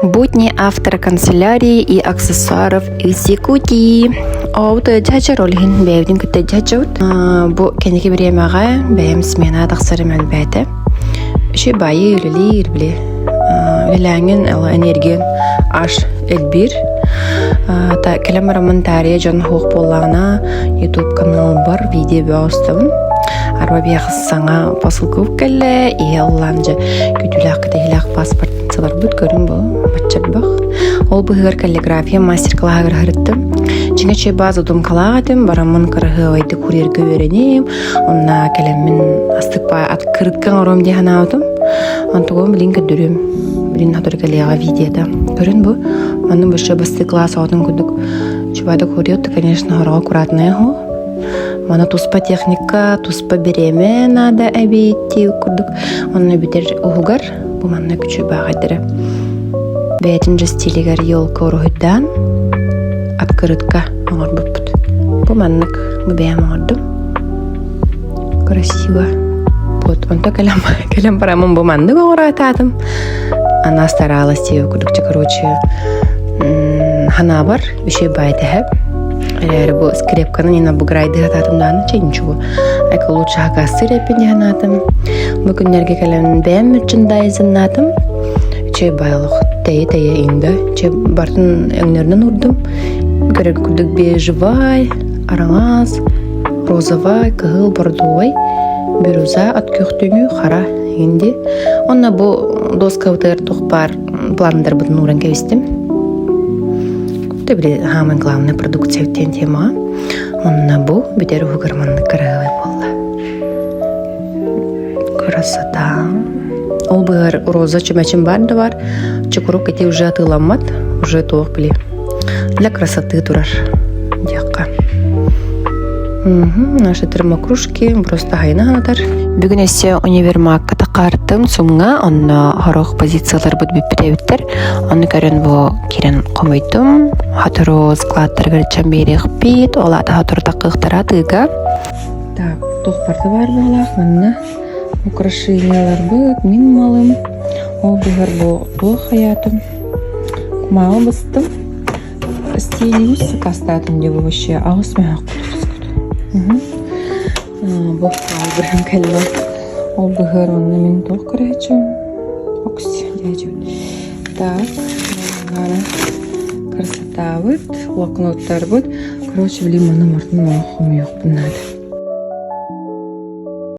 Будни автора канцелярии и аксессуаров из Якутии. Ообут дьаһачар ол иһин бэйэбитин кытта дьаһачабыт. Бу кэнники бириэмэҕэ бэйэм смена тахсарым элбээтэ. Үчүгэй баайы үлэлиир били. Үлэлээҥҥин энергиян аш элбиир. Кэлэн бараммын таарыйа дьон суох буоллаҕына YouTube каналбар видео бөҕө устабын. Арба биэхэ саҥа посылка кэллэ, ийэ ыллаан дьэ күүтүүлээх кэтэһиилээх паспорт Сыларбыт көрүҥ бу баччарбах. Ол быһыгар каллиграфия мастер-клаһыгар сырыттым. Дьиҥэ чэй баа задумкалаах этим, бараммын кыраһыабайдык курьерга үөрэниим, онно кэлэммин астык баа открытка оҥоруом дии санаабытым. Онтугум билин көрдөрүөм. Билин сотору кэлиэҕэ видеота. Көрүн бу, манна большой бастык класс оҕотун курдук чубада курьер, конечно, хороҕо аккуратная хо. Мана туспа техника, туспа бириэмэ наада эбит курдук. Онно бүтэр уһугар Бу манна күчү бааҕайдара. Бэйэтин же стилигэр елка уруһуйдаан открытка оҥорбуппут. Бу маннык бу бэйэм оҥордум. Красиво. Вот, онто кэлэн, кэлэн бараммын бу маннык оҥороотаатым. Она старалась диэбит курдук, короче, ханаабар үчүгэй баайдаһа. Эрээри бу скрепканы не набыгырайдыы сатаатым даҕаны чэ ничего. Айка лучше хакастыыр эппин дии санаатым. Бу күннэргэ кэлэн бэйэм мерчендайзиннаатым. Үчүгэй баай олох тэйэ-тэйэ иҥдэ. Чэ бартын өҥнөрүнэн уурдум. Көрөр курдук бежевай, араҥас, розовай, кыһыл, бордовай, бирюза от күөхтүҥү, хара инди. Онно бу доскабытыгар туох баар пландарбытын ууран кэбистим. Это били самая главная продукция диэн темаҕа. Онно бу бүтэр уһугар маннык кыраһыабай буолла. Красота. Ол быһар роза чүмэчим бар да бар. Чукурук ити уже атыыламмат, уже туох били. Для красоты турар диэххэ. Наши термокружки просто хайна ханатар. Бүгүн өссө универмагка тахаартым сумҥа, онно хорох позицияларбыт бүппүт эбиттэр. Ону көрөн бу киирэн хомуйдум. Сотору складтарыгар иччэн биэриэхпит, ол аата сотору такыахтара тыыга. Так, туох барыта баар буолаах манна украшенияларбыт, мин малым, ол быһар бу туох хайаатым, кумааҕы быстым. Стилибис сакаастаатым диye вообще аҕыс мөһөх Бу албырым кэллэ. Ол быһыар онно мин туох көрөөччүм? Окс, дээчүм. Так, красотабыт, блокноттарбыт. Короче, блин, маны мартын олох хомуйуохпун наада.